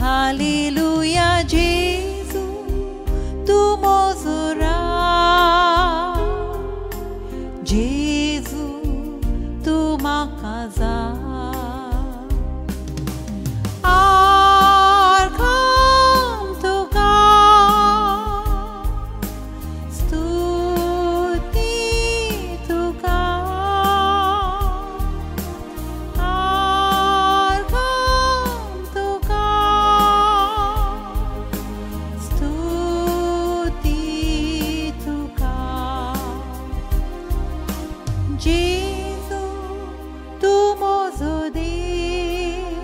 Hallelujah, Jesu, tu mozo Rai. Jesu, tu म्हाका जाय. आर्गां तुका, स्तुती तुका, आर्गां तुका, स्तुती तुका. जेजू तूं म्हजो देव,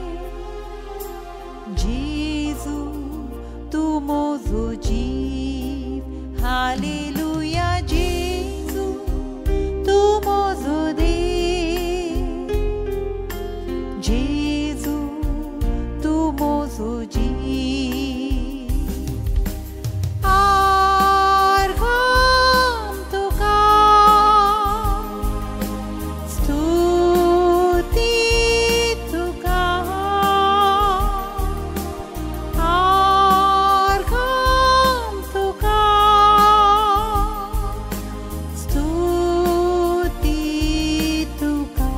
जेजू तूं म्हजो जीव. हालेलुया, जेजू तूं म्हजो देव, जेजू तूं म्हजो जीव. आर्गां तुका, स्तुती तुका, आर्गां तुका, स्तुती तुका,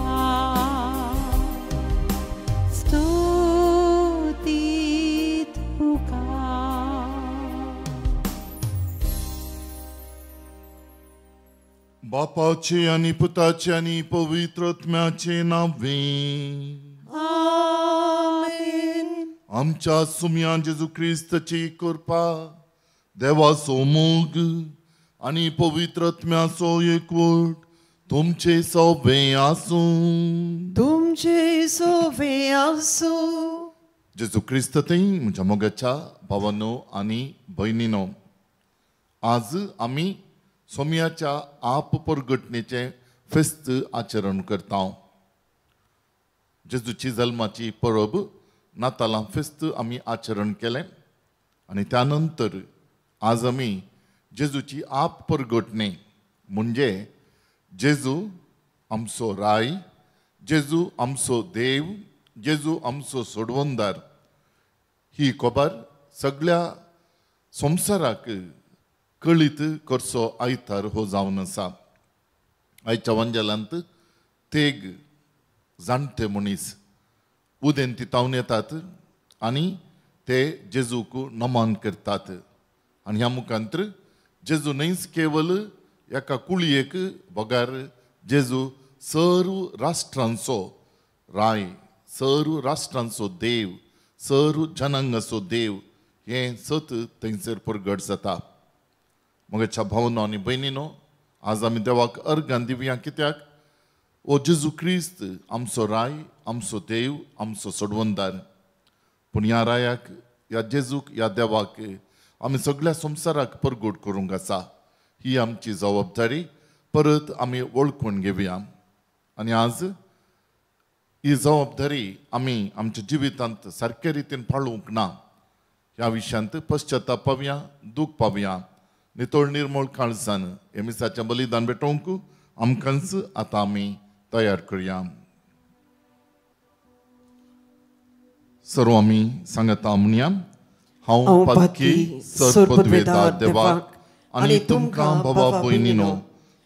स्तुती तुका. बापाचे आनी पुताचे आनी पवित्र आत्म्याचे नांवे. आमेन. आमच्या सुम्या जेजू क्रिस्ताची कृपा, देवाचो मोग आनी पवित्र आत्म्याचो एकवट तुमचे सवे आसूं. तुमचे सोवे आसूं. जेजू क्रिस्त थंय म्हज्या मोगाच्या भावानो आनी भयणीनो, आज आमी सोम्याच्या आप परगटणेचें फेस्त आचरण करता. जेजूची जल्माची परब नातालां फेस्त आमी आचरण केलें आनी त्या नंतर आज आमी जेजूची आप परगटणे म्हणजे जेजू आमचो राय, जेजू आमचो देव, जेजू आमचो सोडवणदार ही खबर सगळ्या संवसाराक कळीत करचो आयतार हो जावन आसा. आयच्या वंजालांत तेग जाणटे मनीस उदेंती तावन येतात आनी ते जेजूक नमन करतात आनी ह्या मुखांतर जेजू न्हयच केवल एका कुळयेक बगर जेजू सर्व राष्ट्रांचो राय, सर्व राष्ट्रांचो देव, सर्व जनांगाचो देव हें सत थंयसर प्रगट जाता. म्हज्या भावनो आनी भयणीनो, आज आमी देवाक अर्गां दिवया कित्याक ओ जेजू क्रिस्त आमचो राय, आमचो देव, आमचो सोडवणदार. पूण ह्या रायाक, ह्या जेजूक, ह्या देवाक आमी सगळ्या संवसाराक परगट करूंक आसा. ही आमची जबाबदारी परत आमी वळखून घेवया आनी आज ही जबाबदारी आमी आमच्या जिवितांत सारके रितीन पाळूंक ना ह्या विशयांत पश्चाताप पावया, दूख पावया. नितळ निर्मळ काळजान हे मिसाचें बलिदान भेटोवंक आमकांच आतां आमी तयार करया. सर्व आमी सांगता म्हणया, हांव पातकी सर पदवेदार देवाक आनी तुमकां बाबा भयणीनो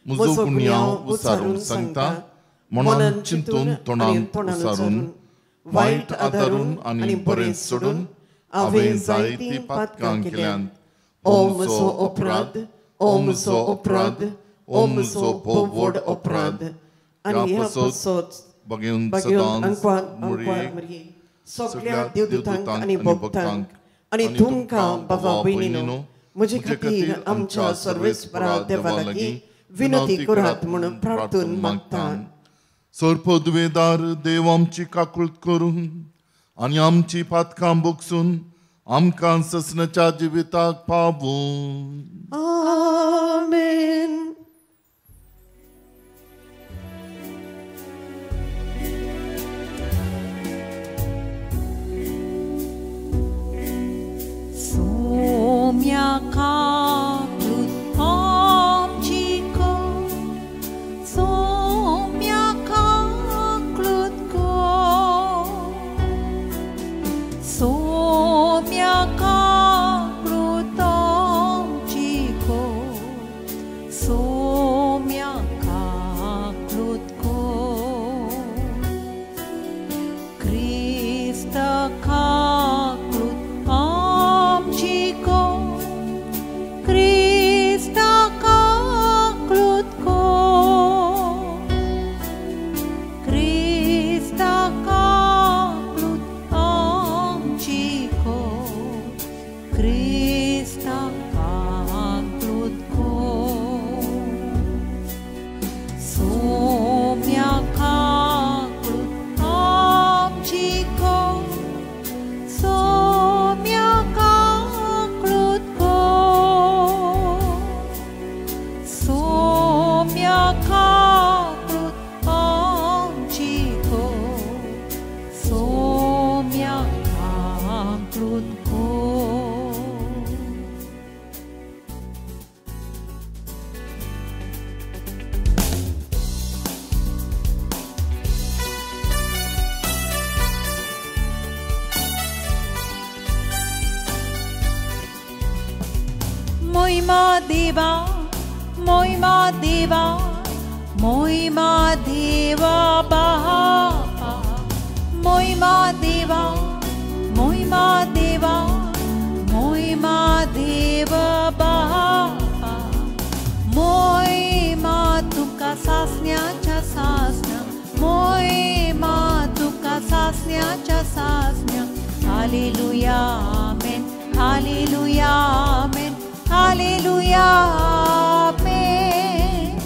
म्हजो गुन्यांव उचारून सांगता, मनान चिंतून तोंडान उचारून वायट आदारून आनी बरें सोडून हांवें जायतीं पातकां केल्यांत. ओ म्हजो अपराध, ओ म्हजो अपराध, ओ म्हजो भोव व्हड अपराध. आनी ह्या पासत बगेवन सदांच मरये सगळ्या देवदूतांक आनी भक्तांक आनी तुमकां बाबा भयणीनो म्हजे खातीर आमच्या सर्वेस्परा देवा लागीं विनंती करात म्हणून प्रार्थून मागता. सर्पद्वेदार देव आमची काकूळत करून आनी आमची पातकां बोगसून आमकां ससनाच्या जिविताक पावूं. आमेन. सोम्या काकूत आमची को, सोम्या काकूत को, सोम्या काकूत आमची को, सोम्या काकूत को, क्रिस्त काकूत आमची को, क्रिस्त काकूत को, क्रिस्त काकूत आमची को, क्रिस्त काकूत को, सोम्या काकूत आमची को, सोम्या काकूत को, सोम्या काकूत आमची को, सोम्या काकूत को. मोहिमा देवा, मोहिमा देवा, मोहिमा देवा बापा, मोहिमा देवा, मोहिमा देवा, मोहिमा देवा बापा, मोहिमा तुका सासण्याच्या सासण्या, मोहिमा तुका सासण्याच्या सासण्या. Hallelujah amen, hallelujah amen, hallelujah amen.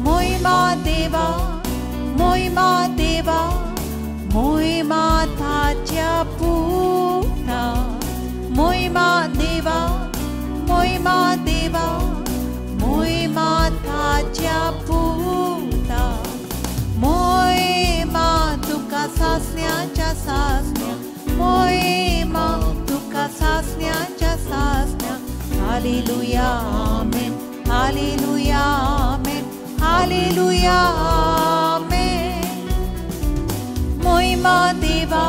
मोहिमा देवा, मोहिमा देवा, मोहिमा ताच्या पुता, मोहिमा देवा, मोहिमा देवा, मोहिमा ताच्या पुता, मोहिमा तुका सासण्याच्या सासण्या, मोहिमा तुका सासण्याच्या सासण्या. Hallelujah amen, hallelujah amen, hallelujah amen. मोहिमा देवा,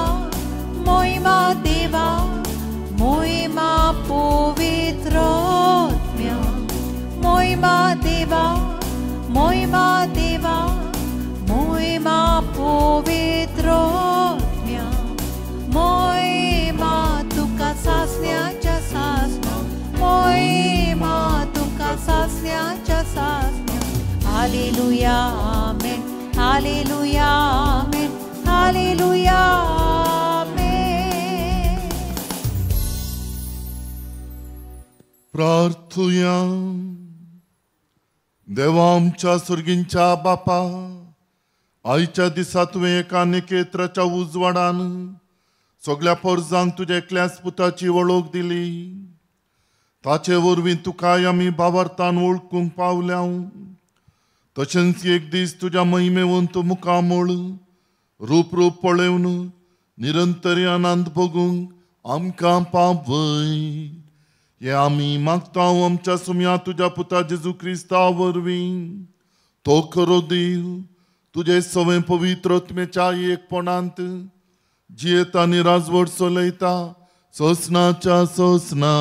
मोहिमा देवा, मोहिमा पवित्र आत्म्या, मोहिमा देवा, मोहिमा देवा, मोहिमा पवित्र आत्म्या, मोहिमा तुका सासण्याच्या सासण्या, मोहिमा तुका सासण्याच्या सासण्या. Hallelujah amen, hallelujah amen, hallelujah amen. प्रार्थुया. देवा आमच्या सुर्गींच्या बापा, आयच्या दिसा तुवें एका निकेत्राच्या उजवाडान सगळ्या पोरजांक तुज्या एकल्याच पुताची वळख दिली. ताचे वरवीं तुकाय आमी भावार्थान वळखूंक पावल्या. तशेंच एक दीस तुज्या महिमेवंत मुखामळ रूप रूप पळेवन निरंतर आनंद भोगूंक आमकां पावय. हे आमी मागता आमच्या सुम्या तुज्या पुता जेजू क्रिस्ता वरवीं. तो खरो देव तुजे सवें पवित्र आत्म्याच्या एकपणांत जियेता आनी राजवट चलयता सोसनाच्या सोसना.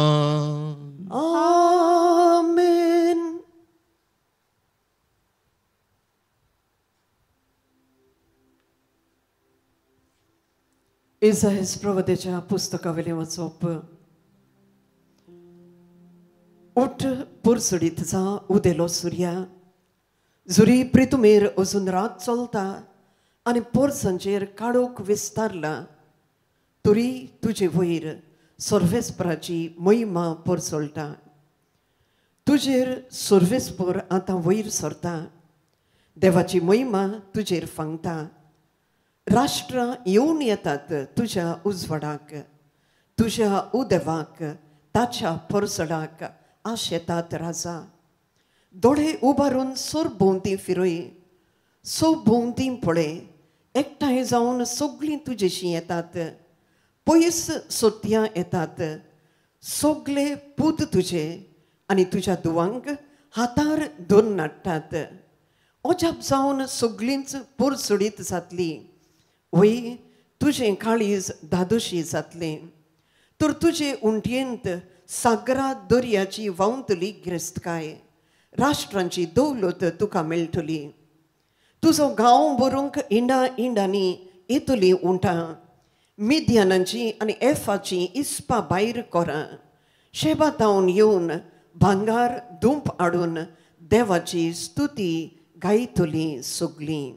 आमेन. इसायास प्रवक्त्याच्या पुस्तकावेलें वाचप. उठ पुरसुडीत जा उदेलो सुर्या, जुरी प्रितुमेर अजून रात चलता आनी पोरसांचेर काडूक विस्तारला, तरी तुजे वयर सर्वेस्पराची महिमा पोरसोळटा. तुजेर सर्वेस्पर आतां वयर सरता, देवाची महिमा तुजेर फांगता. राष्ट्रां येवन येतात तुज्या उजवाडाक, तुज्या उदेवाक ताच्या परसडाक आशेतात राजा. दोळे उबारून सरभोंवती फिरय, सभोंवती पळय, एकठांय जावन सगळीं तुजेशी येतात, पयस सोत्यां येतात. सगळे पूत तुजे आनी तुज्या दुवांक हातार धरून नाडटात. अजाप जावन सगळींच पोरसुडीत जातली. वय तुजें काळीज धादोशी जातलें. तर तुजे उंटयेंत सागरा दर्याची व्हांवतली गिरेस्तकाय, राष्ट्रांची दौलत तुका मेळटली. तुजो गांव भरूंक इंडा इंडांनी येतली उंटां, मिद्यानांची आनी एफाची इस्पा भायर कोरां. शेबा तावन येवन भांगार धूप हाडून देवाची स्तुती गायतली सगळीं.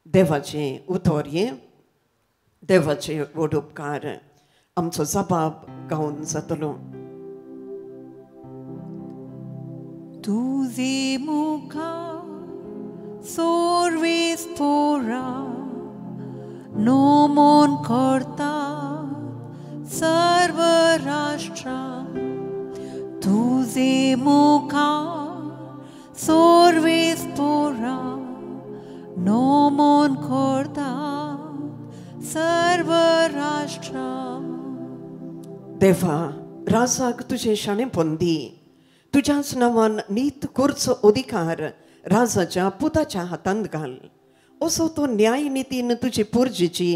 देवाचें उतर हें, देवाचे व्हड उपकार. आमचो जबाब गावन जातलो. तुझे मुखा सोर्वेस पोरा नमन करता सर्व राष्ट्रा. तुझे मुखा सोर्वेस पोरा नमन करता सर्व राष्ट्रा. देवा राजाक तुजें शाणेपण दी. तुज्याच नांवान नीत करचो अधिकार राजाच्या पुताच्या हातांत घाल. असो तो न्याय नितीन तुजे पोरजेची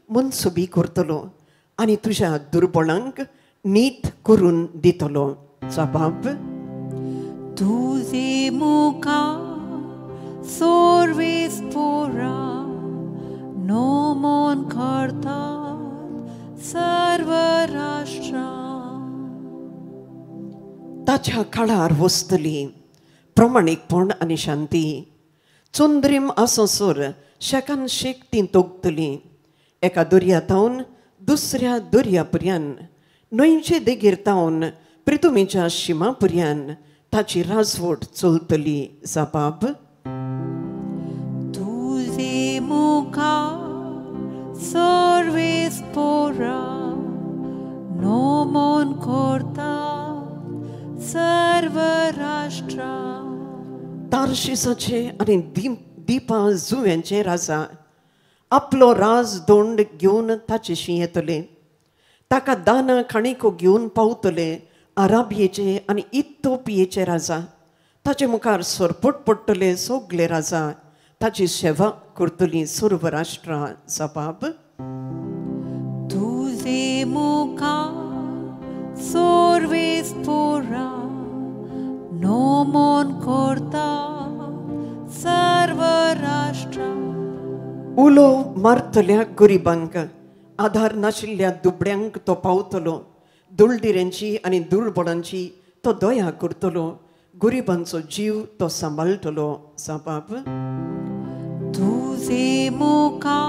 मनसुबी करतलो आनी तुज्या दुर्बळांक नीत करून दितलो. जबाब. तुझे मुखा सोर्वेस पोरा नमन करतात सर्व राष्ट्रा. ताच्या काळार वसतली प्रमाणीकपण आनी शांती. चंद्रीम आसोसर शेकान शेक ती तोगतली. एका दर्या तावन दुसऱ्या दर्या पर्यान, न्हंयचे देगेर तावन प्रितुमीच्या शिमा पर्यान ताची राजवट चलतली. जबाब. तुझे मुखा सोर्वेस पोरा नमन करता सर्व राष्ट्रा. तारशिसाचे आनी दिपा जुव्यांचे राजा आपलो राज दोंड घेवन ताचेशी येतले. ताका दाना खाणीको घेवन पावतले आराबियेचे आनी इथोपियेचे राजा. ताचे मुखार सरपट पडटले सगळे राजा. ताची सेवा करतली सर्व राष्ट्रां. जबाब. तुझे मुखा सोर्वेस पोरा नमन करता सर्व राष्ट्रा. उलो मारतल्या गरिबांक, आधार नाशिल्ल्या दुबड्यांक तो पावतलो. दुलडिऱ्यांची आनी दुर्बळांची तो दया करतलो. गरिबांचो जीव तो सांबाळटलो. जबाब. तुझे मुखा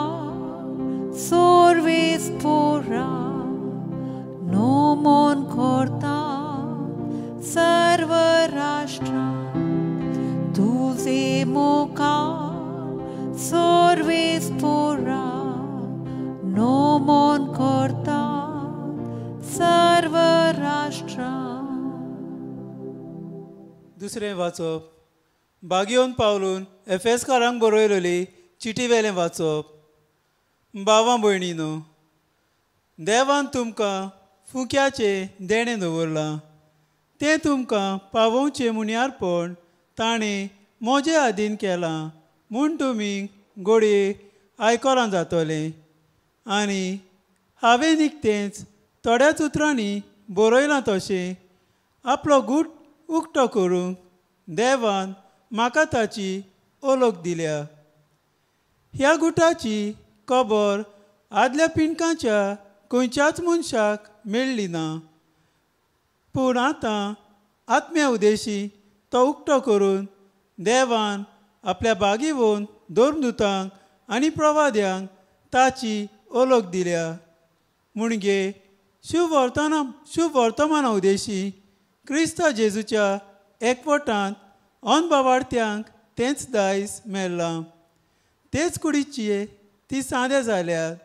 सोर्वेस पोरा नमन करता सर्व राष्ट्रा. तुझे मुखा सोर्वेस पोरा नमन करता सर्व राष्ट्रा. दुसरें वाचप. बागयोन पावलून एफेसकारांक बरयलेली चिटी वेलें वाचप. बावा भयणीनो, देवान तुमकां फुक्याचें देणें दवरलां. तें तुमकां पावोवचें मुन्यारपण ताणें म्हजे आदीन केलां म्हूण तुमी गोडये आयकलां जातलें. आनी हांवें निकतेंच थोड्याच उतरांनी बरयलां तशें आपलो गूट उक्तो करूंक देवान म्हाका ताची ओळख दिल्या. ह्या गुटाची खबर आदल्या पिंडकांच्या खंयच्याच मनशाक मेळ्ळी ना, पूण आतां आत्म्या उदेशी तो उक्तो करून देवान आपल्या बागीवन धर्मदुतांक आनी प्रवाद्यांक ताची ओळख दिल्या. म्हणजे शुभ वर्तमाना उदेशी क्रिस्ता जेजूच्या एकवटांत अनबावाडत्यांक तेंच दायज मेळ्ळां. तेच कुडीचे ती सांदे जाल्यात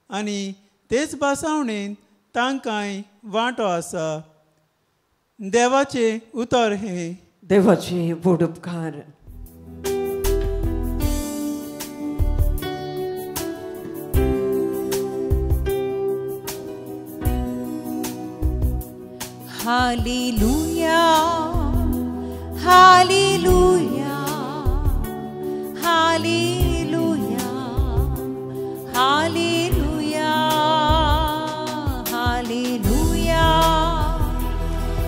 आनी तेच भासावणेन तांकांय वांटो आसा. देवाचें उतर हें. देवाचे व्हड उपकार. Hallelujah, hallelujah, hallelujah, hallelujah, hallelujah,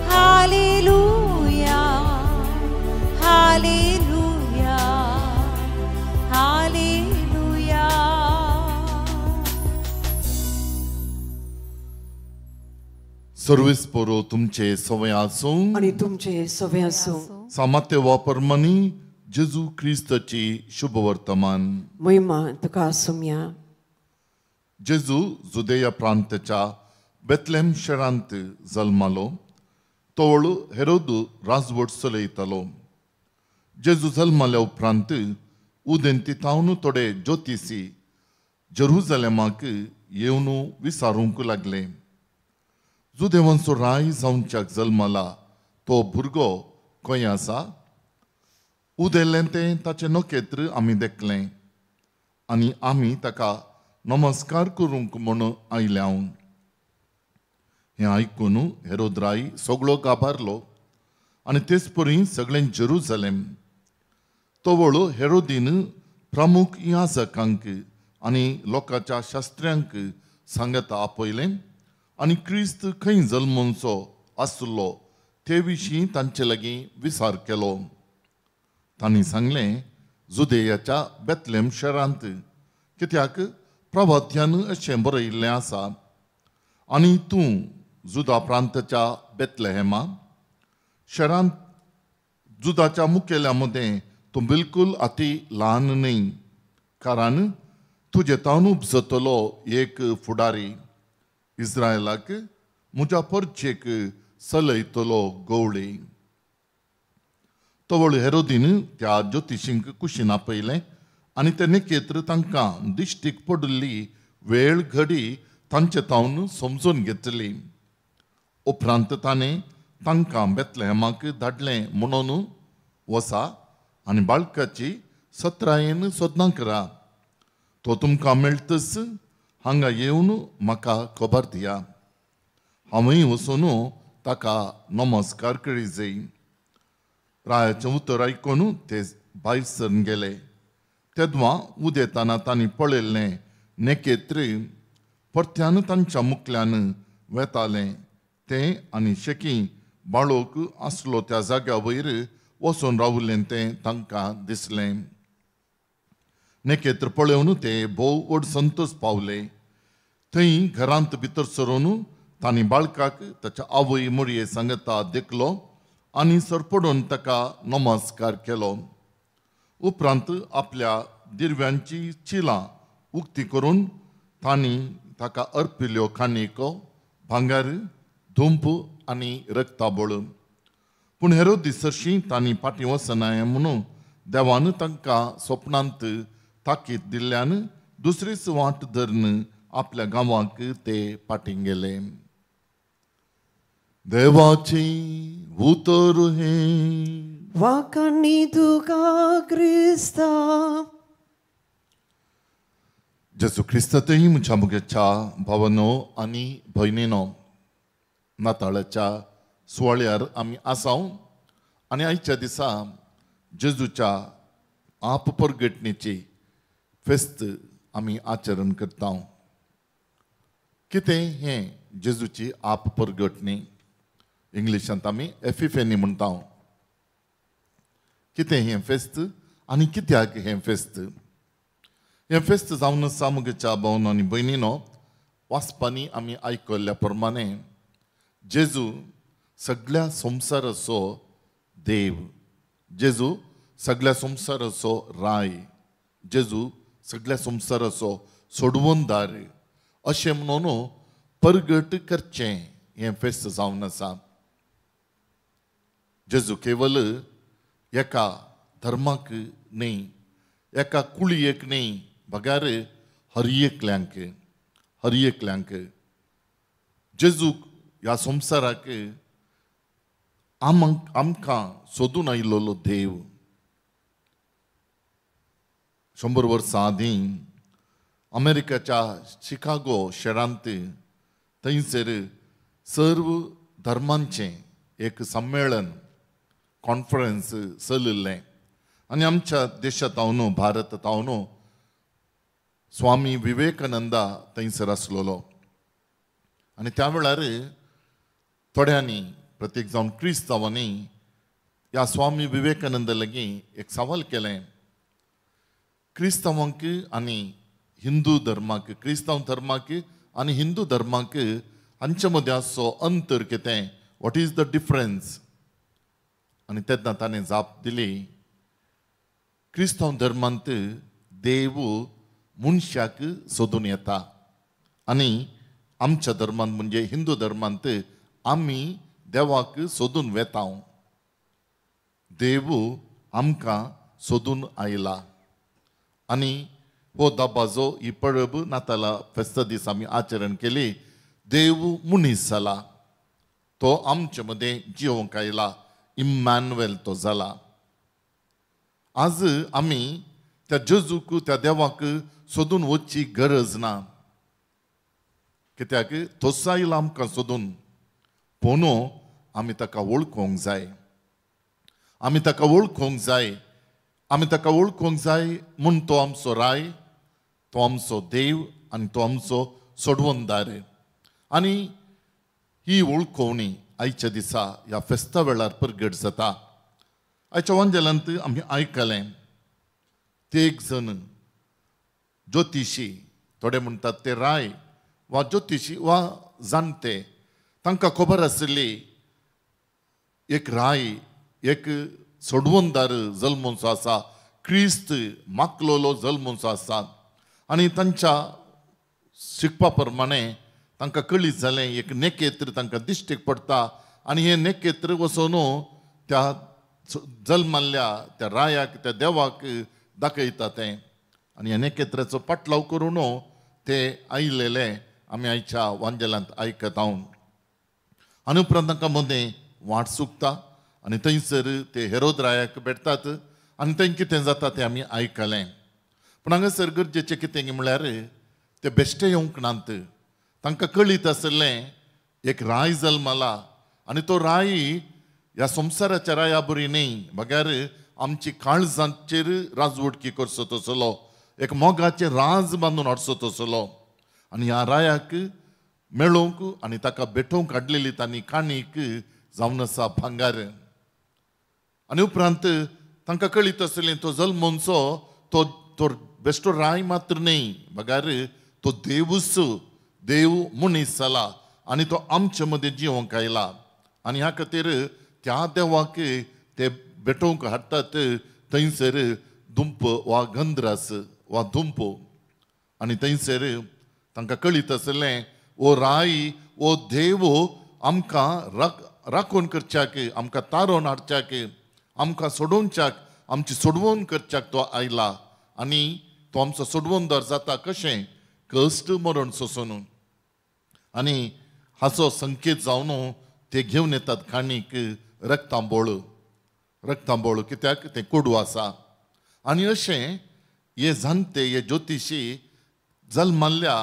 hallelujah, hallelujah, hallelujah. Sarves पोरो तुमचे सवय आसूं आनी तुमचे सवय आसूं. सामात्य वापरमनी जेजू क्रिस्ताची शुभ वर्तमान. महिमा तुका आसूया. जेजू जुदेया प्रांताच्या बेथलेहम शहरांत जल्मालो. तोवळ हेरोद राजवट चलयतालो. जेजू जल्माल्या उपरांत उदेंती थावन थोडे ज्योतिशी जेरुजलेमाक येवन विचारूंक लागले, जुदेवांचो राय जावच्याक जल्मला तो भुरगो खंय आसा? उदेल्लें तें ताचें नखेत्र आमी देखलें आनी आमी ताका नमस्कार करूंक म्हूण आयल्या. हें आयकून हेरोद राय सगळो गाभारलो आनी तेच परी सगळें जेरुजलेम. तवळ हेरोदीन प्रमुख याजकांक आनी लोकांच्या शास्त्र्यांक सांगता आपयलें आनी क्रिस्त खंय जल्मोनचो आसलो ते विशीं तांचे लागीं विचार केलो. तांणी सांगलें, जुदेयाच्या बेथलेहम शहरांत, कित्याक प्रवात्यान अशें बरयिल्लें आसा, आनी तूं जुदा प्रांताच्या बेथलेहमा शहरांत जुदाच्या मुखेल्या मदें तूं बिलकूल अती ल्हान न्हय, कारण तुजे तावन उपजतलो एक फुडारी इस्रायलाक म्हज्या परचेक चलयतलो गवळी. तवळ हेरोदीन त्या ज्योतिशींक कुशीन आपयलें आनी ते नखेत्र तांकां दिश्टीक पडिल्ली वेळ घडी तांचे तावन समजून घेतली. उपरांत ताणें तांकां बेथलेहमाक धाडलें म्हणून, वसा आनी बाळकाची सत्रायेन सोदनां करा, तो तुमकां मेळटच हांगा येवन म्हाका खबर दिया, हांवूय वचून ताका नमस्कार करी जाय. रायाचें उतर आयकून ते भायर सरून गेले. तेदवा उदेताना तांणी पळयल्लें नखेत्र परत्यान तांच्या मुखल्यान वेतालें तें आनी शेकी बाळोक आसलो त्या जाग्या वयर वचून रावलें तें तांकां दिसलें. नखेत्र पळोवन ते भोव व्हड संतोश पावले. थंय घरांत भितर सरून तांणी बाळकाक ताच्या आवय मोरये सांगता देखलो आनी सरपडून ताका नमस्कार केलो. उपरांत आपल्या दिरव्यांची चिलां उक्ती करून तांणी ताका अर्पिल्यो खाणेको, भांगर, धुंप आनी रक्ताबळ. पूण हेरोदी सरशीं तांणी फाटीं वचनाय म्हणून देवान तांकां सपनांत ताकीद दिल्ल्यान दुसरीच वाट धरून आपल्या गांवाक ते फाटीं गेले. देवाचें उतर हें. वाखाणी तुका क्रिस्ता. जेजू क्रिस्तांतय म्हज्या मुगेच्या भावानो आनी भयणीनो, नाताळाच्या सुवाळ्यार आमी आसाव आनी आयच्या दिसा जेजूच्या आप परगटणेची फेस्त आमी आचरण करता. कितें हें जेजूची आप परगटणी? इंग्लिशांत आमी एफिफेनी म्हणटा. कितें हें फेस्त आनी कित्याक हें फेस्त? हें फेस्त जावन आसा म्हज्या भावनो आनी भयणीनो, वाचपांनी आमी आयकल्ल्या प्रमाणे जेजू सगळ्या संवसाराचो देव, जेजू सगळ्या संवसाराचो राय, जेजू सगळ्या संवसाराचो सोडवणदार अशें म्हणून परगट करचें हें फेस्त जावन आसा. जेजू केवल एका धर्माक न्हय, एका कुळयेक न्हय, बगार हर एकल्यांक, हर एकल्यांक. जेजूक ह्या संवसाराक आमकां सोदून आयिल्लो देव. 100 वर्सां आदीं अमेरिकाच्या शिकागो शहरांत थंयसर सर्व धर्मांचें एक संमेलन कॉन्फरन्स चलिल्लें आनी आमच्या देशांत तावन भारत तावन स्वामी विवेकानंदा थंयसर आसलेलो. आनी त्या वेळार थोड्यांनी प्रत्येक जावन क्रिस्तांवांनी ह्या स्वामी विवेकानंदा लागीं एक सवाल केलें, क्रिस्तांवांक आनी हिंदू धर्माक, क्रिस्तांव धर्माक आनी हिंदू धर्माक हांचे मदें आसचो अंतर कितें, what is the difference? आनी तेन्ना ताणें जाप दिली, क्रिस्तांव धर्मांत देव मनशाक सोदून येता आनी आमच्या धर्मांत म्हणजे हिंदू धर्मांत आमी देवाक सोदून वेता. देव आमकां सोदून आयला. आनी हो दबाजो ही परब नाताला फेस्ता दीस आमी आचरण केली. देव मनीस जाला, तो आमचे मदें जिवंक आयला, इम्मानुएल तो जाला. आज आमी त्या जेजूक त्या देवाक सोदून वचची गरज ना, कित्याक तोच आयला आमकां सोदून. पूण आमी ताका वळखूंक जाय, आमी ताका वळखूंक जाय, आमी ताका वळखूंक जाय म्हूण तो आमचो राय, तो आमचो देव आनी तो आमचो सोडवणदार. आनी ही वळखोवणी आयच्या दिसा ह्या फेस्ता वेळार परगट जाता. आयच्या वांजेलांत आमी आयकलें, ते एक जण ज्योतिशी, थोडे म्हणटात ते राय वा ज्योतिशी वा जाणटे, तांकां खबर आशिल्ली एक राय, एक सोडवणदार जल्मोचो आसा, क्रिस्त माकलोलो जल्मोचो आसा. आनी तांच्या शिकपा प्रमाणे तांकां कळीत जालें एक नेकेत्र तांकां दिश्टीक पडटा आनी हें नेकेत्र वचून त्या जल्माल्ल्या त्या रायाक त्या देवाक दाखयता तें. आनी ह्या नेकेत्राचो पाटलाव करून ते आयिल्ले आमी आयच्या वांजेलांत आयकत हांव. आनी उपरांत तांकां मदें वाट चुकता आनी थंयसर ते हेरोद रायाक भेटतात आनी थंय कितें जाता तें आमी आयकलें. पूण हांगासर गरजेचें कितें म्हळ्यार ते बेश्टे येवंक नात, तांकां कळीत आशिल्लें एक राय जल्मला आनी तो राय ह्या संवसाराच्या राया बरी न्हय, बगैर आमची काळजांचेर राजवटकी करचो तसलो, एक मोगाचें राज बांदून हाडचो तसलो. आनी ह्या रायाक मेळोवंक आनी ताका भेटोवंक हाडलेली तांणी काणीक जावन आसा भांगार. आनी उपरांत तांकां कळीत आशिल्लें तो जल्मोनचो तो तो बेश्टो राय मात्र न्हय, बगैर तो देवूच, देव मनीस जाला आनी तो आमचे मदें जिवंक आयला. आनी ह्या खातीर त्या देवाक ते भेटोवंक हाडटात थंयसर दुंप वा गंद्रास वा दुंप. आनी थंयसर तांकां कळीत आशिल्लें ओ राय, ओ देव आमकां राखून करच्याक, आमकां तारोवन हाडच्याक, आमकां सोडोवच्याक, आमची सोडवण करच्याक तो आयला. आनी तो आमचो सोडवणदार जाता कशें, कश्ट मरण सोंसून. आनी हाचो संकेत जावन ते घेवन येतात काणीक रक्तांबोळ, रक्तांबोळ कित्याक तें कोडू आसा. आनी अशें हे जाणटे हे ज्योतिशी जल्माल्ल्या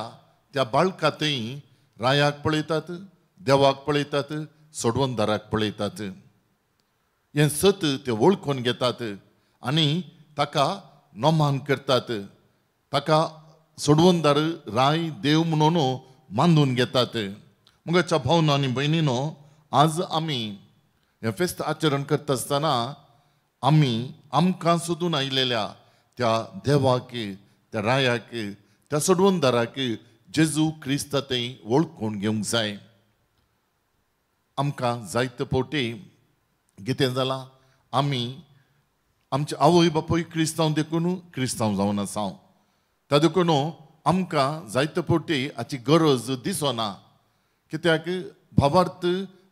त्या बाळका थंय रायाक पळयतात, देवाक पळयतात, सोडवणदाराक पळयतात. हें सत ते वळखून घेतात आनी ताका नोमान करतात, ताका सोडवणदार राय देव म्हणून मानून घेतात. मुगाच्या भावना आनी भयणीनो, आज आमी हें फेस्त आचरण करता आसतना आमी आमकां सोदून आयिल्ल्या त्या देवाक, त्या रायाक, त्या सोडवणदाराक जेजू क्रिस्ता थंय वळखून घेवंक जाय. आमकां जायते फावटी कितें जालां, आमी आमचे आवय बापूय क्रिस्तांव देखून क्रिस्तांव जावन आसा, त्या देखून आमकां जायते फावटी हाची गरज दिसना, कित्याक भावार्थ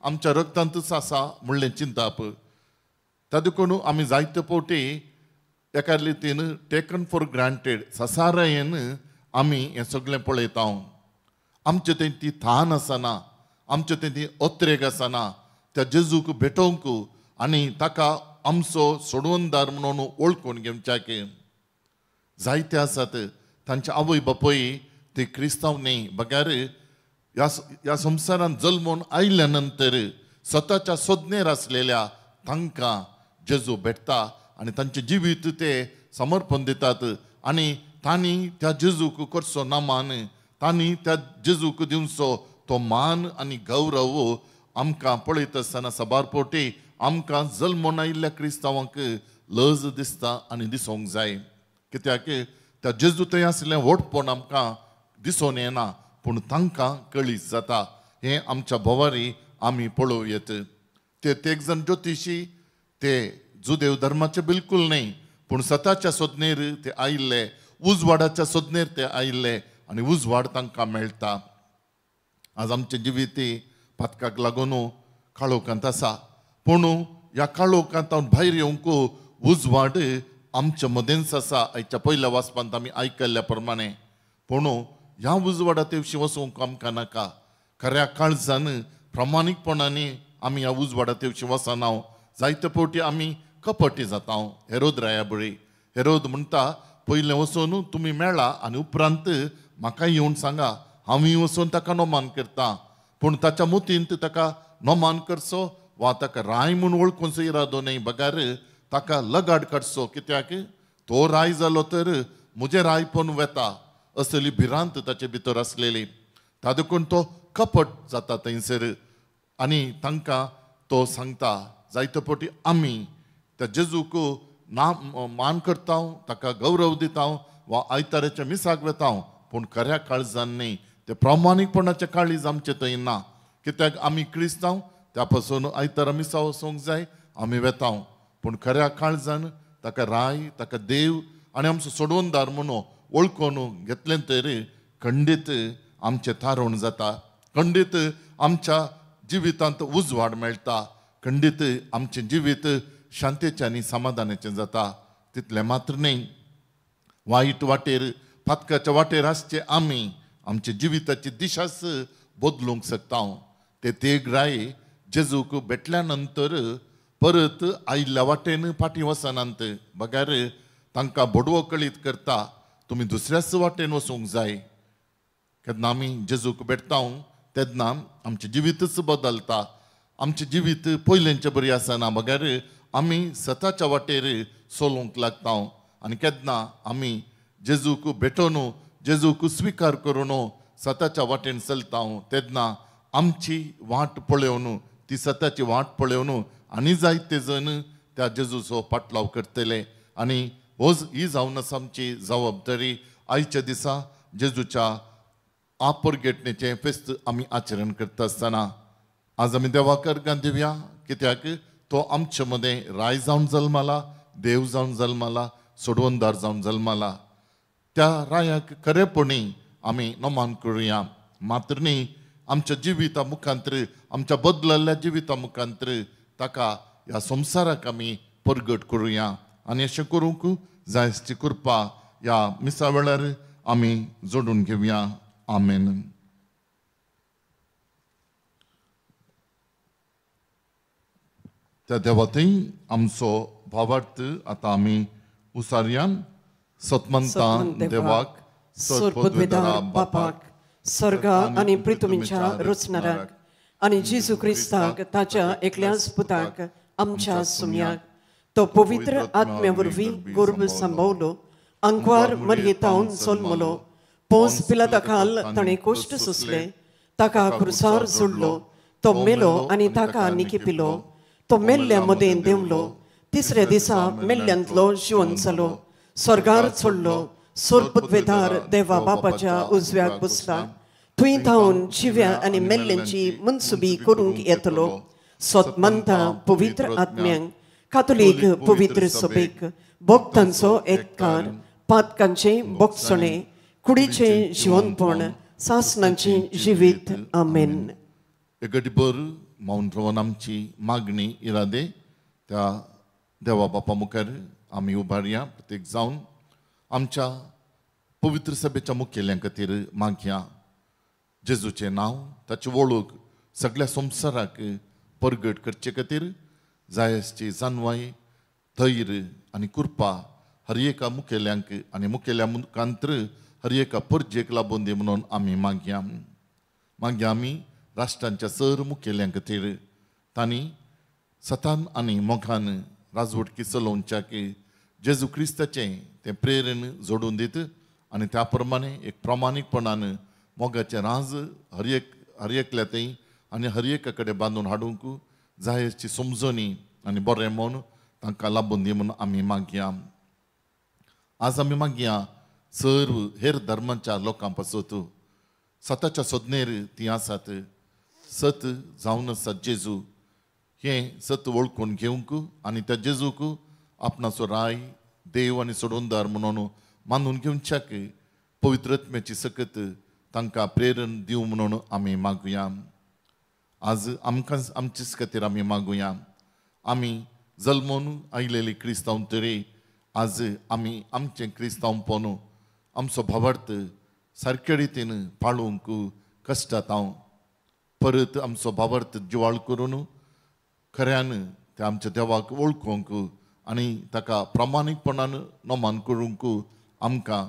आमच्या रक्तांतूच आसा म्हणलें चिंताप. त्या देखून आमी जायते फावटी एका रितीन टेकन फॉर ग्रांटेड ससारायेन आमी हें सगळें पळयता. आमचे थंय ती थान आसना, आमचे तें अत्रेक आसना त्या जेजूक भेटोवंक आनी ताका आमचो सोडवणदार म्हणून वळखून घेवच्याक. जायते आसात तांचे आवय बापूय ते क्रिस्तांव न्ही, बगैर ह्या संवसारांत जल्मून आयल्या नंतर स्वताच्या सोदनेर आसलेल्या तांकां जेजू भेटता आनी तांचें जिवीत ते समर्पण दितात आनी तांणी त्या जेजूक करचो नामान, तांणी त्या जेजूक दिवचो तो मान आनी गौरव आमकां पळयत आसतना साबार फावटी आमकां जल्मून आयिल्ल्या क्रिस्तांवांक लज दिसता आनी दिसूंक जाय. कित्याक त्या जेजू थंय आशिल्लें व्हडपण आमकां दिसून येना, पूण तांकां कळीत जाता. हें आमच्या भोवारी आमी पळोवं येत. ते एक जाण ज्योतिशी, ते जुदेव धर्माचे बिलकूल न्हय, पूण सताच्या सोदनेर ते आयिल्ले, उजवाडाच्या सोदनेर ते आयिल्ले आनी उजवाड तांकां मेळटा. आज आमचें जिवीत पातकाक लागून काळोखांत आसा, पूण ह्या काळोखांत भायर येवंक उजवाड आमच्या मदेंच आसा. आयच्या पयल्या वाचपांत आमी आयकल्ल्या प्रमाणे. पूण ह्या उजवाडा तेवशी वचूंक आमकां नाका. खऱ्या काळजान प्रामाणीकपणान आमी ह्या उजवाडा तेवशी वचना. जायते फावटी आमी कपटी जाता. हेरोद राया बरी हेरोद म्हणटा, पयलें वचून तुमी मेळा आनी उपरांत म्हाका येवन सांगा, हांवूय वचून ताका नोमान करता. पूण ताच्या मुतींत ताका नोमान करचो वा ताका राय म्हूण वळखूंचो इरादो न्हय, बगार ताका लगाड काडचो. कित्याक तो राय जालो तर म्हजें रायपण वेता असली भिरांत ताचे भितर आसलेली. ता देखून तो कपट जाता थंयसर आनी तांकां तो सांगता. जायते फावटी आमी त्या जेजूक ना मान करता, ताका गौरव दिता वा आयताराच्या मिसाक वेता, पूण खऱ्या काळजान न्हय. ते प्रामाणीकपणाचें काळीज आमचें थंय ना. कित्याक आमी क्रिस्तांव, त्या पासून आयतारा मिसा वचूंक जाय, आमी वेता, पूण खऱ्या काळजान ताका राय, ताका देव आनी आमचो सोडवणदार म्हणून वळखून घेतलें तर खंडीत आमचें थारोवण जाता, खंडीत आमच्या जिवितांत उजवाड मेळटा, खंडीत आमचें जिवीत शांतेचें आनी समाधानाचें जाता. तितलें मात्र न्हय, वायट वाटेर, पातकाच्या वाटेर आसचे आमी आमच्या जिविताची दिशाच बदलूंक शकता. ते तेग राय जेजूक भेटल्या नंतर परत आयिल्ल्या वाटेन फाटीं वचनात, बगैर तांकां बडवो कळीत करता, तुमी दुसऱ्याच वाटेन वचूंक जाय. केन्ना आमी जेजूक भेटता तेन्ना आमचें जिवीतच बदलता. आमचें जिवीत पयलेंचें बरी आसना, बगैर आमी सताच्या वाटेर चलोवंक लागता. आनी केन्ना आमी जेजूक भेटोवन, जेजूक स्विकार करून सताच्या वाटेन चलता तेन्ना आमची वाट पळोवन, ती सताची वाट पळोवन आनी जायते जण त्या जेजूचो पाटलाव करतले. आनी हो ही जावन आसा आमची जबाबदारी. आयच्या दिसा जेजूच्या आपरगेटणेचें फेस्त आमी आचरण करता आसतना आज आमी देवाक अर्गां दिवया, कित्याक तो आमचे मदें राय जावन जल्माला, देव जावन जल्माला, सोडवणदार जावन जल्माला. त्या रायाक खरेपणी आमी नमान करुया. मात्र न्ही, आमच्या जिविता मुखांतर, आमच्या बदलल्ल्या जिविता मुखांतर ताका ह्या संवसाराक आमी परगट करुया. आनी अशें करूंक जायची कृपा ह्या मिसा वेळार आमी जोडून घेवया. आमेन. त्या देवा थंय आमचो भावार्थ आतां आमी उसारया. सतमंता देवाक, सर्वपदवीधर बापाक, सर्गा आनी पृथ्वीच्या रचणाराक आनी जेजू क्रिस्ताक ताच्या एकल्याच पुताक आमच्या सुम्याक, तो पवित्र आत्म्या वरवीं गर्भ सांबावलो, आंकवार मरयेतावन जल्मलो, पोंस पिलाता खाल ताणें कश्ट सोंसले, ताका क्रुसार जोडलो, तो मेलो आनी ताका निकिपिलो, तो मेल्ल्या मदें देंवलो, तिसऱ्या दिसा मेल्ल्यांतलो जिवन जालो, स्वर्गार चडलो, सोरपदवेदार देवा बापाच्या उजव्याक बसला, थंय थावन जिव्या आनी मेल्ल्यांची मनसुबी करूंक येतलो. सतमंता पवित्र आत्म्यांक, कातोलीक पवित्र सभेक, भक्तांचो एककार, पातकांचें बोगसणें, कुडीचें जिवनपण, सासनांचें जिवीत. आमेन. एकटीभर मौन रावन आमची मागणी इरादे त्या देवा बापा मुखार आमी उबारया. प्रत्येक जावन आमच्या पवित्र सभेच्या मुखेल्यां खातीर मागया. जेजूचें नांव, ताची वळख सगळ्या संवसाराक परगट करचे खातीर जाय आसची जानवाय, धैर्य आनी कृपा हर एका मुखेल्यांक आनी मुखेल्या मुखांतर हर एका परजेक लाबून दी म्हणून आमी मागया. मागीर आमी राष्ट्रांच्या सर मुखेल्यां खातीर तांणी सतान आनी मोगान राजवटकी चलोवच्याक जेजू क्रिस्ताचें तें प्रेरण जोडून दित आनी त्या प्रमाणे एक प्रामाणीकपणान मोगाचें राज हर एक हर एकल्या थंय आनी हर एका कडेन बांदून हाडूंक जाय आसची समजणी आनी बरें मन तांकां लाबून दी म्हणून आमी मागया. आज आमी मागया सर्व हेर धर्माच्या लोकां पासत सताच्या सोदनेर तीं आसात, सत जावन आसा जेजू हें सत वळखून घेवंक आनी त्या जेजूक आपणाचो राय, देव आनी सोडोवदार म्हणून मानून घेवच्याक पवित्रत्म्याची सकत तांकां प्रेरण दिवं म्हणून आमी मागुया. आज आमकां आमचेच खातीर आमी मागुया. आमी जल्मून आयलेली क्रिस्तांव तरी आज आमी आमचें क्रिस्तांवपण आमचो भावार्थ सारके रितीन पाळूंक कश्टात हांव परत आमचो भावार्थ जिवाळ करून खऱ्यान त्या आमच्या देवाक वळखूंक आनी ताका प्रामाणीकपणान नमान करूंक आमकां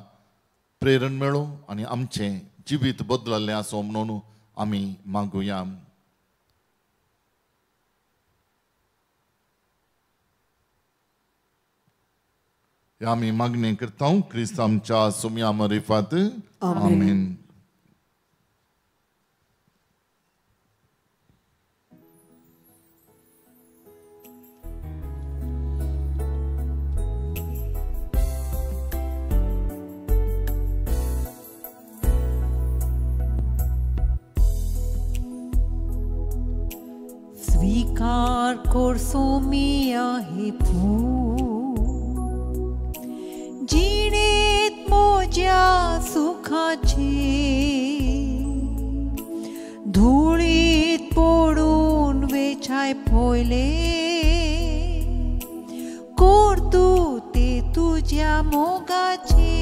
प्रेरण मेळो आनी आमचें जिवीत बदललें आसूं म्हणून आमी मागुया. आमी मागणें करता क्रिस्त आमच्या सुम्या मरिफात. आमेन. स्वीकार कर सोमिया हे फूल जिणेत मोज्या सुखाची धुळीत पडून वेचाय पयले कोर तूं ते तुज्या मोगाचे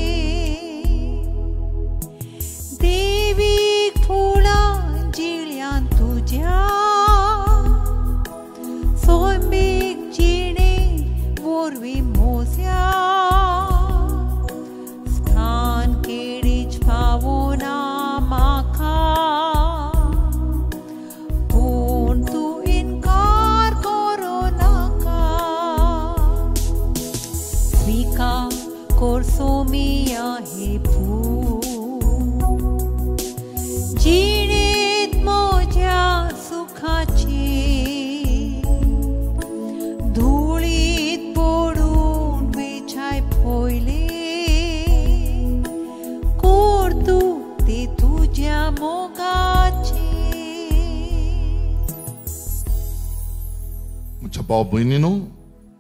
देवीक फुलां जिळ्यान तुज्या सोंबीक जिणे वरवीं मोज्या सोमिया हे फूल जिणेत मोज्या सुखाची धुळीत पडून वेचाय पयले कोर तूं ते तुज्या मोगाचे. म्हज्या भाव भयणीनो,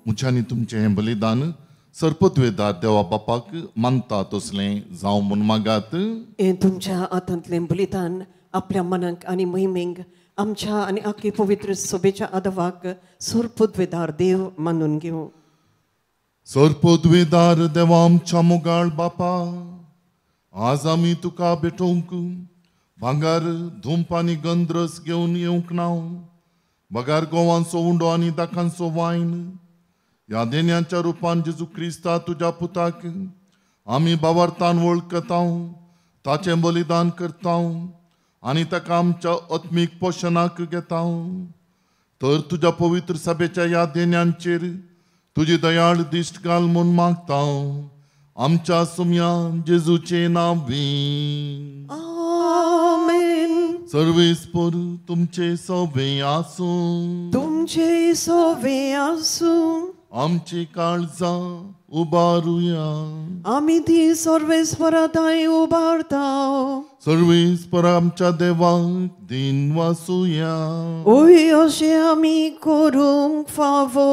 म्हज्यानी तुमचें हें बलिदान सर्पद्वेदार देवा बापाक मानता तसलें जावं म्हूण मागात. हें तुमच्या हातांतलें बलिदान आपल्या मनाक आनी मोहिमेक आमच्या आनी आखी पवित्र सभेच्या आदवाक सर्पद्वेदार देव मानून घेवं. सर्पद्वेदार देवा आमच्या मोगाळ बापा, आज आमी तुका भेटोवंक भांगर धुंप आनी गंद्रस घेवन येवंक ना, बगार गोवांचो उंडो आनी दाखांचो वायन ह्या देण्याच्या रुपान जेजू क्रिस्ता तुज्या पुताक आमी बावार्थान वळखता, ताचें बलिदान करता आनी ताका आमच्या आत्मीक पोशणाक घेता. तर तुज्या पवित्र सभेच्या ह्या देण्यांचेर तुजी दयाळ दिश्ट घाल म्हूण मागता आमच्या सुम्या जेजूचे नांवी. आमेन. सर्वेस्पर तुमचे सवे आसूं, तुमचे सवे आसूं. आमची काळजां उबारुया, आमी ती सर्वेस्परा थंय उबारता. सर्वेस्पर आमच्या देवाक दिन वासुया, ओय अशें आमी करूंक फावो.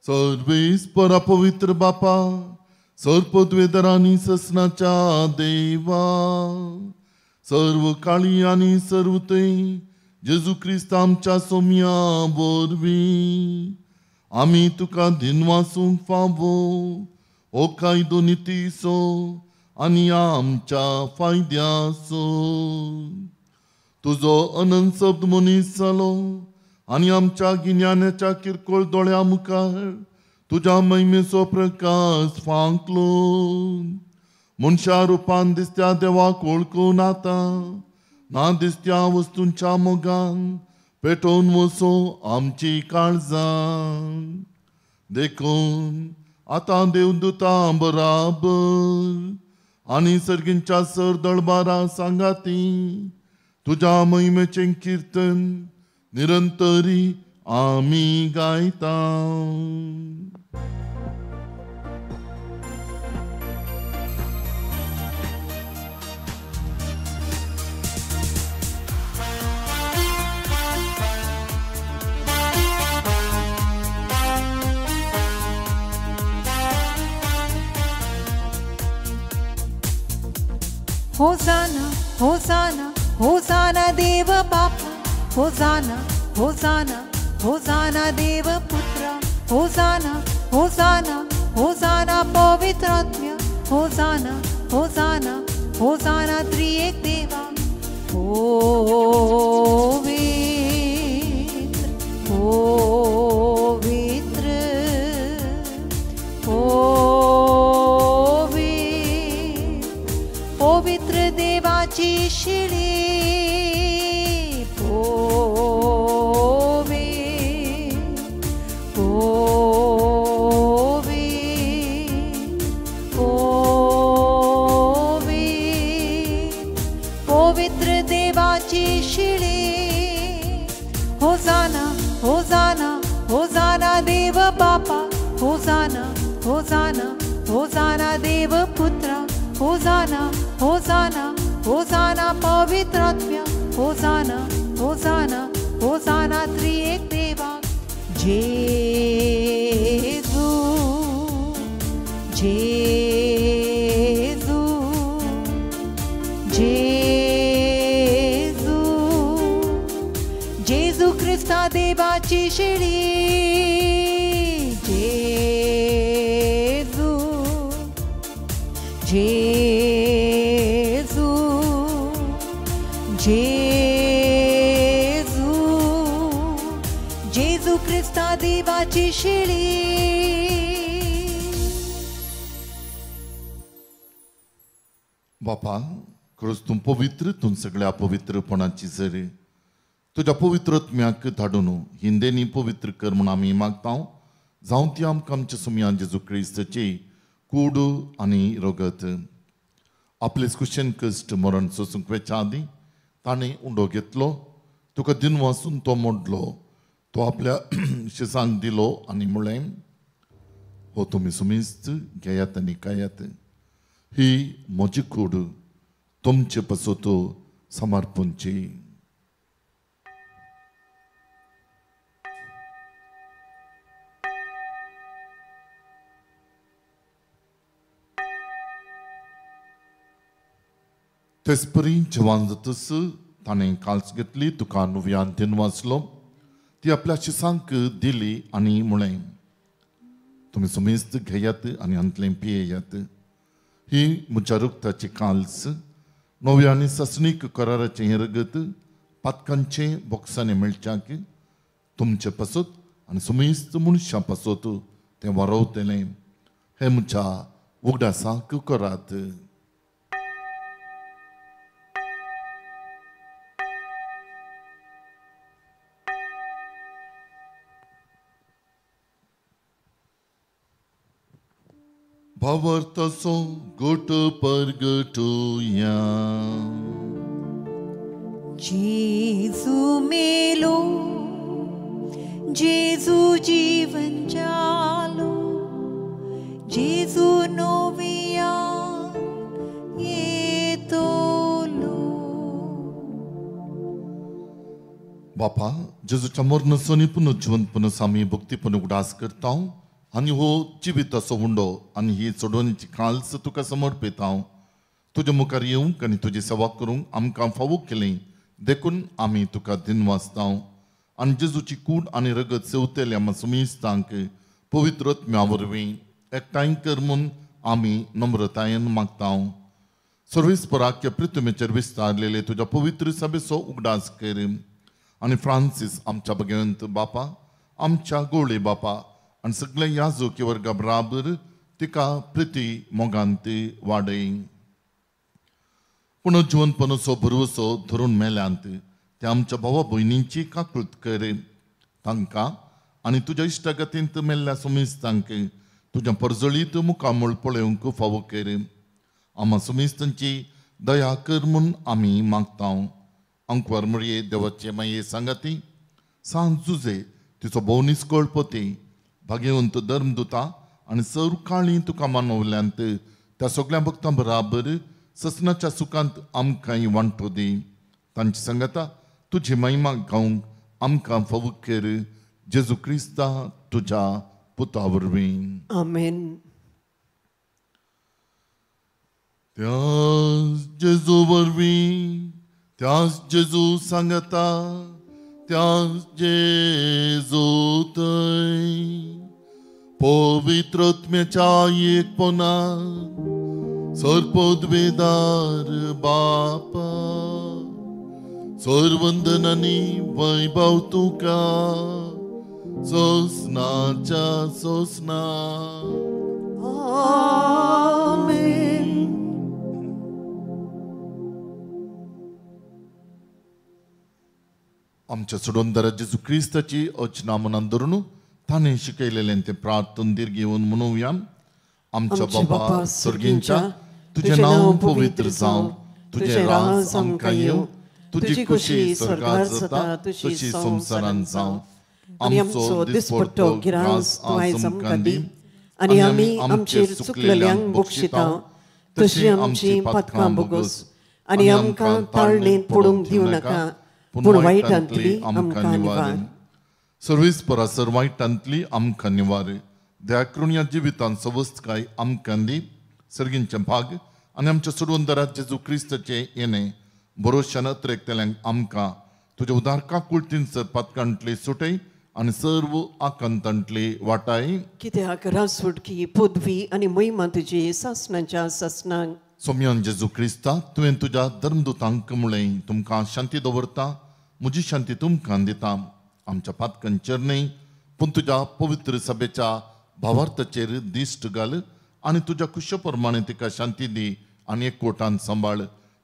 सर्वेस्परा पवित्र बापा, सर्पद्वेदरांनी ससनाच्या देवा, सर्व काळी आनी सर्व थंय जेजू क्रिस्त आमच्या सोम्या वरवीं आमी तुका दिनवासूंक फावो हो कायदो नितीचो आनी आमच्या फायद्याचो. तुजो अनंत शब्द मनीस जालो आनी आमच्या गिन्यानाच्या किरकोळ दोळ्या मुखार तुज्या महिमेचो प्रकाश फांकलो. मनशा रुपान दिसत्या देवाक वळखून आतां ना दिसत्या वस्तूंच्या मोगान पेटोवन वसो आमची काळजां. देखून आतां देवदूतां बराबर आनी सर्गींच्या सर दळबारा सांगाती तुज्या महिमेचें किर्तन निरंतरी आमी गायता. होसाना होसाना होसाना देव बापा, होसाना होसाना होसाना देव पुत्रा, होसाना होसाना होसाना पवित्रात्म्या, होसाना होसाना होसाना त्रिएक देवा. पवित्र पवित्र पवित्र पवित्र देवाची शिळी. पवित्र पवित्र पवित्र पवित्र देवाची शिळी. होसाना होसाना होसाना देव बापा, होसाना होसाना होसाना देव पुत्रा, होसाना होसाना होसाना पवित्रात्म्या, होसाना होसाना होसाना त्रिएक देवा. जेजू जेजू जेजू जेजू क्रिस्ता देवाची शिळी. जेजू जेजू जेजू जेजू क्रिस्ता देवाची शिळी. बापा, खरंच तूं पवित्र, तूं सगळ्या पवित्रपणाची जरी तुज्या पवित्रत्म्याक धाडून हिंदेनी पवित्र कर म्हूण आमी मागता. जावं ती आमकां आमच्या सुमयान जेजू क्रिस्ताची कूड आनी रगत. आपले कुशेन कश्ट मरण सोसूंक वेच्या आदीं ताणें उंडो घेतलो, तुका दिनवासून तो मोडलो, तो आपल्या शिसांक दिलो आनी म्हणलें, हो तुमी सुमिस्त घेयात आनी खायात, ही म्हजी कूड तुमचे पासत समर्पणची. तेचपरी जेवण जातच ताणें काल्स घेतली, तुका नुव्यान दिनवासलो, ती आपल्या शिसांक दिली आनी म्हणलें, तुमी सुमेस्त घेयात आनी हांतलें पियेयात, ही म्हज्या रक्ताची काल्स, नव्या आनी सासणीक कराराचें हें रगत पातकांचें बोक्सांनी मेळच्याक तुमचे पासत आनी सुमेस्त मनशां पासत तें वारोवतलें. हें म्हज्या उगडासाक करात. भावार्थाचो गोट परगटुया. जेजू मेलो, जेजू जीवन जालो, जेजू नोविया येतलो. बापा, जेजूच्या मरणाचो आनी पुनर्जिवंतपणाचो आमी भक्तीपण उगडास करता आनी हो जिविताचो उंडो आनी ही चडोवणेची काल्स तुका समर्पिता. तुज्या मुखार येवंक आनी तुजी सेवा करूंक आमकां फावो केली देखून आमी तुका दिनवासता. आनी जेजूची कूड आनी रगत सेवतल्या सुमिस्तांक पवित्र आत्म्या वरवीं एकठांय कर म्हूण आमी नम्रतायेन मागता. सर्वेस्पराक्य पृथ्वीचेर विस्तारलेले तुज्या पवित्र सभेचो उगडास कर आनी फ्रांसीस आमच्या भगवंत बापा, आमच्या गोळे बापा आनी सगळे याजोकी वर्गा बराबर तिका प्रिती मोगांत वाडय. पूण जिवनपणाचो भरवसो धरून मेल्यांत ते आमच्या भावा भयणींची काकूत कर. तांकां आनी तुज्या इश्टागतींत मेल्ल्या सुमिस्तांक तुज्या परजळीत मुखामळ पळोवंक फावो कर. आमा सुमिस्तांची दया कर म्हूण आमी मागता. अंकवार मुरये देवाचे माये सांगाती सांज जुजे तिचो भोवनीस कळपती भाग्यवंत धर्मदुता आनी सर्व काळी तुका मानवल्यांत त्या सगळ्या भक्तां बराबर ससनाच्या सुखांत आमकांय वांटो दी. तांची सांगाता तुजी महिमा गावंक आमकां फावो कर. जेजू क्रिस्ता तुज्या पुता वरवीं. आमेन. त्याच जेजू वरवीं, त्याच जेजू सांगता, त्याच जेजू थंय पवित्रत्म्याच्या एकपणान सर्वपदवेदार बापा सर्वंदनानी वैभव तुका सोसनाच्या सोसना. आमेन. आमच्या सोडोनदारा जेजू क्रिस्ताची अचना मनान धरून ताणें शिकयलेलें तें प्रार्थन दीर्घ घेवन म्हणुया. आमच्या बाबा सर्गींच्या, तुजें नांव पवित्र जावं, तुजें राज आमकां येवं, तुजी खुशी स्वर्गार जाता तशी संवसारांत जावं. आमचो दिसपट्टो गिरास तूं आयज आमकां दी आनी आमी आमचेर चुकलेल्यांक बक्षिता तशी आमची पातकां भोगोस आनी आमकां ताळणेंत पडूंक दिवं नाका पूण वायटांतली आमकां निवार. सर्वीस परासर वायटांतली आमकां निवार. दयाकृण्या जिवितांत सवस्तकाय आमकां दी. सर्गींचें भाग आनी आमच्या सोडवणदारा जेजू क्रिस्ताचें येणें भरोश्यान अत्रेकतल्यांक आमकां तुज्या उदार काकुळतीन सर पातकांतली सुटय आनी सर्व आकांतांतली वाटाय. कित्याक रासुटकी पदवी आनी महिमा तुजी सासणाच्या सासणाक. सोम्यान जेजू क्रिस्ता, तुवें तुज्या धर्मदुतांक म्हणलें, तुमकां शांती दवरता, म्हजी शांती तुमकां दिता. आमच्या पातकांचेर न्हय पूण तुज्या पवित्र सभेच्या भावार्थाचेर दिश्ट घाल आनी तुज्या कुशे प्रमाणे तिका शांती दी आनी एकवटान सांबाळ.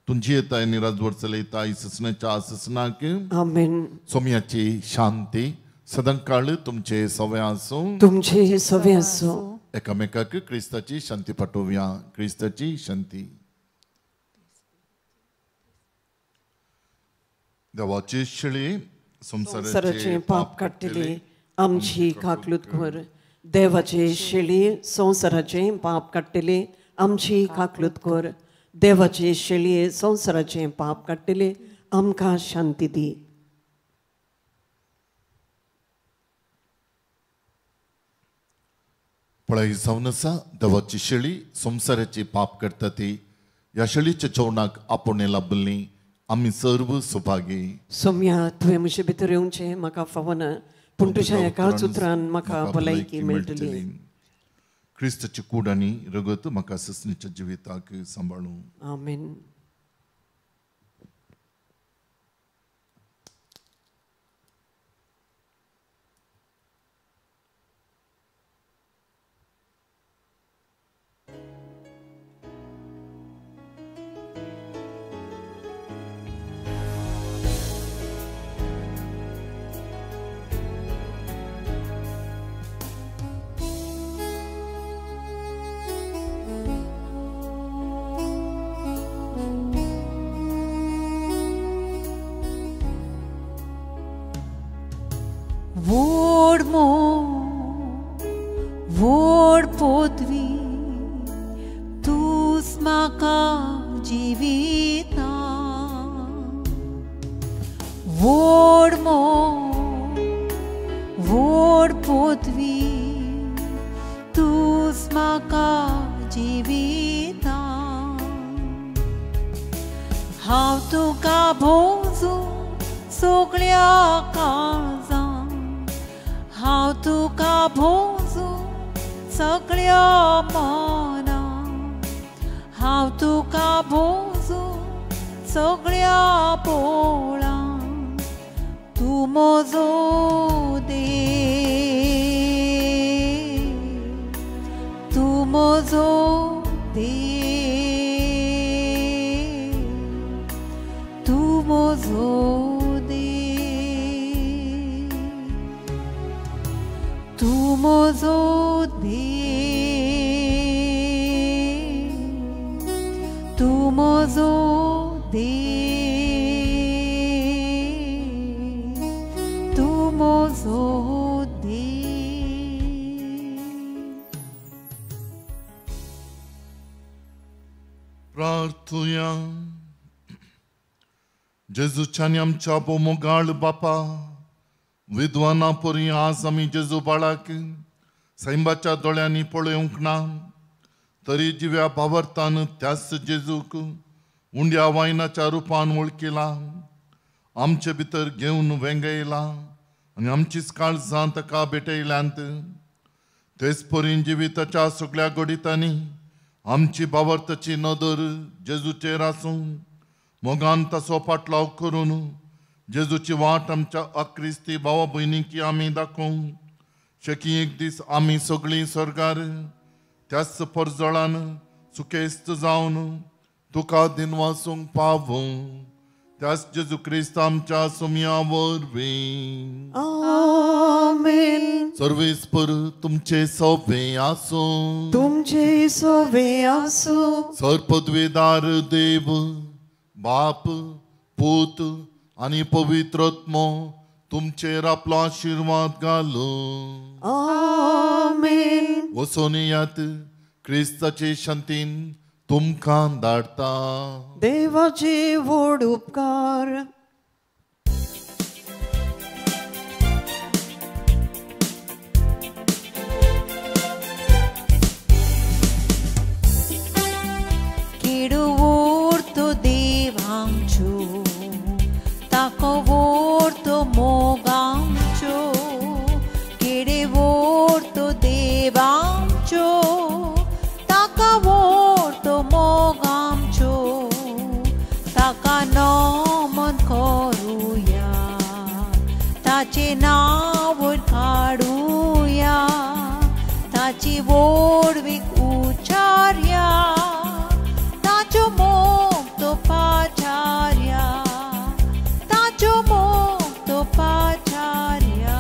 तुमची येताय निराजवर चलयताय ससनाच्या ससनाक. आमेन. सोम्याची शांती सदांकाळ तुमचे सवे आसूं. तुमचे सवे आसूं. एकामेकाक क्रिस्ताची शांती पाठोवया. क्रिस्ताची शांती. देवाची शेळी संवसाराचें पाप काडटली आमची काकलूत कर. देवाचे शेळी संवसाराचें पाप काडटली आमची काकलूत कर. देवाचे शेळये संवसाराचें पाप काडटले आमकां शांती दी. पळय जावन आसा देवाची शेळी संवसाराची पाप करता ती. ह्या शेळीच्या जेवणाक आपोवणें लाभल्ली आमी सर्व सुभागी. सोम्या, तुवें म्हजे भितर येवचें म्हाका फावना पूण तुज्या एकाच उतरान म्हाका भलायकी मेळटली. क्रिस्ताची कूड आनी रगत म्हाका ससनीच्या जिविताक सांबाळूं. आमेन. वोड पोदवी तूच म्हाका जिविता. वोड वोड पोदवी तूच म्हाका जिविता. हांव तुका भोजूं सगळ्या काळजान, हांव तुका भोजूं सगळ्या मनान, हांव तुका भोजूं सगळ्या पोळां तूं म्हजो देव तूं म्हजो देव तूं म्हजो देव तूं म्हजो देव तूं म्हजो देव तूं म्हजो देव. प्रार्थुया. जेजूच्या आनी आमच्या मोगाळ बापा, विद्वाना परी आज आमी जेजू बाळाक सैंबाच्या दोळ्यांनी पळोवंक ना, तरी जिव्या भावार्थान त्याच जेजूक उंड्या वायनाच्या रुपान वळखिला, आमचे भितर घेवन वेंगयला आनी आमचीच काळजां ताका भेटयल्यांत. तेच परी जिविताच्या सगळ्या घडितांनी आमची भावार्थाची नदर जेजूचेर आसूं, मोगान ताचो पाटलाव करून जेजूची वाट आमच्या अक्रिस्ती भावा भयणींक आमी दाखोवं. शकी एक दीस आमी सगळीं स्वर्गार त्याच परजळान सुखेस्त जावन तुका दिनवासूंक पावूं, त्याच जेजू क्रिस्त आमच्या सोम्या वरवीं. आमेन. सर्वेस्पर तुमचे सोवे आसूं, तुमचे सोवे आसूं. सर्पद्वेदार देव बाप पूत आनी पवित्रत्मो तुमचेर आपलो आशिर्वाद घालूं. आमेन. वचून येयात, क्रिस्ताचे शांतीन तुमकां धाडटा. देवाचे व्हड उपकार. किडवोर्तो देवांचो ताकोवोर्तो मोगांचो, किडवोर्तो देवांचो ताकावोर्तो मोगांचो, ताका नमन करुया, ताचें नांव काडुया, ताची व्हडवीक उच्चारया, ताचो मोग तो पाचारया, ताचो मोग तो पाचारया.